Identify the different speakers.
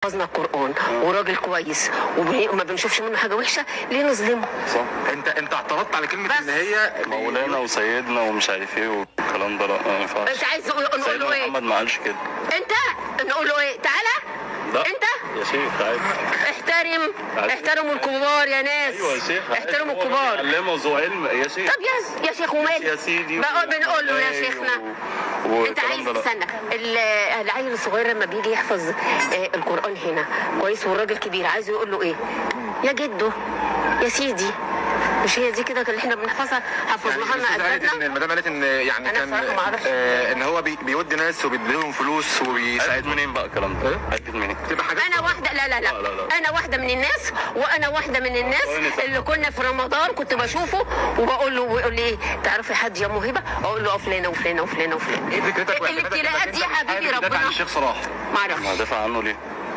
Speaker 1: حفظنا القران وراجل كويس وما بنشوفش منه حاجة وحشة، ليه نظلمه؟
Speaker 2: صح.
Speaker 3: انت اعترضت على كلمة
Speaker 1: بس.
Speaker 3: ان هي
Speaker 2: مولانا وسيدنا ومش عارف ايه والكلام ده، لا ما ينفعش.
Speaker 1: انت عايز نقول
Speaker 2: سيدنا
Speaker 1: له ايه؟
Speaker 2: محمد ما قالش كده.
Speaker 1: انت نقول له ايه؟ تعالى
Speaker 2: لا.
Speaker 1: انت
Speaker 2: يا شيخ عادي.
Speaker 1: احترم،
Speaker 2: عادي.
Speaker 1: احترموا الكبار يا ناس.
Speaker 2: ايوه يا شيخ،
Speaker 1: احترموا الكبار.
Speaker 2: علمه ذو علم يا شيخ.
Speaker 1: طب يا شيخ ومال
Speaker 2: يا سيدي
Speaker 1: بقى بنقول له يا شيخنا. انت عايز استنى، العيل الصغير لما بيجي يحفظ القرآن هنا كويس، والراجل كبير عايزه يقول له ايه؟ يا جدو يا سيدي، مش هي دي كده اللي احنا بنحفظها؟ حفظناها لنا
Speaker 3: يعني قالت ان
Speaker 1: اجدادنا.
Speaker 3: المدام قالت ان يعني
Speaker 1: أنا
Speaker 3: كان
Speaker 1: بصراحة ما أعرفش.
Speaker 3: ان هو بيودي ناس وبيديلهم فلوس وبيساعدهم.
Speaker 2: منين بقى الكلام ده؟
Speaker 3: إيه؟
Speaker 2: عدت منين؟
Speaker 3: تبقى حاجات.
Speaker 1: انا واحدة لا لا لا,
Speaker 2: لا، لا، لا.
Speaker 1: انا واحدة من الناس، وانا واحدة من الناس اللي كنا في رمضان كنت بشوفه وبقول له، ويقول لي ايه تعرفي حد يا موهبة؟ اقول له فلانه وفلانه وفلانه وفلانه.
Speaker 3: ايه فكرتك واعتمادك
Speaker 1: الابتلاءات
Speaker 3: إنك
Speaker 1: دي يا
Speaker 3: أنت
Speaker 1: حبيبي
Speaker 3: حابب تدافع
Speaker 1: ربنا
Speaker 3: عن الشيخ صلاح؟
Speaker 1: ما اعرفش.
Speaker 2: ما دافع عنه ليه؟